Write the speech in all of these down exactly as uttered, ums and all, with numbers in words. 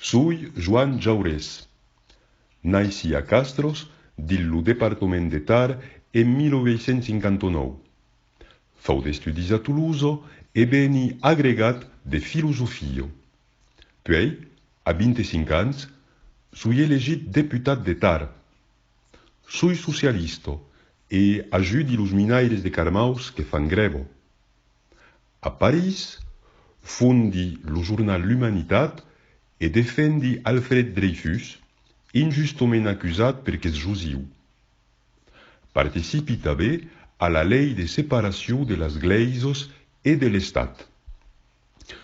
Soi Joan Jaurés. Naissi a Castros, dins lo departament de Tarn, en mil uèit cents cinquanta-nòu. Fau d'estudis a Tolosa e veni agregat de filosofia. Puèi, a vint-e-cinc ans, soi elegit deputat de Tarn. Soi socialista e ajudi los minaires de Carmaus que fan grèva. A París, fondi lo jornal L'Humanitat e defendi Alfred Dreyfus, injustament acusat perque es josiu. Participi tanben a la lei de separacion de las glèisas e de l'Estat.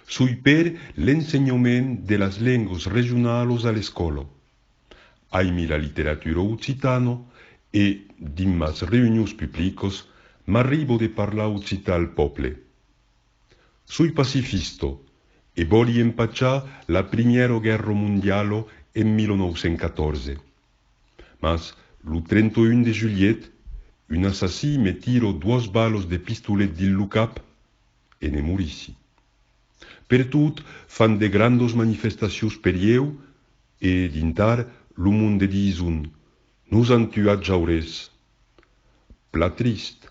Soi per l'ensenhament de las lengas regionalas a l'escòla. Aimi la literatura occitana e, dins mas reünions publicas, m'arriba de parlar occitan al pòble. Soi pacifista e vòli empachar la Primièra Guèrra Mondiala en mil nòu cents catorze. Mas, lo trenta-un de julhet, un assassin me tira doas balas de pistolet dins lo cap e ne morissi. Pertot fan de grandas manifestacions per ieu e, dins Tarn, lo monde dison: "Nos an tuat Jaurés". Plan trist,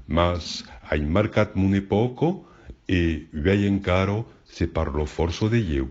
mas ai marcat mon epòca e uèi encara se parla fòrça de ieu.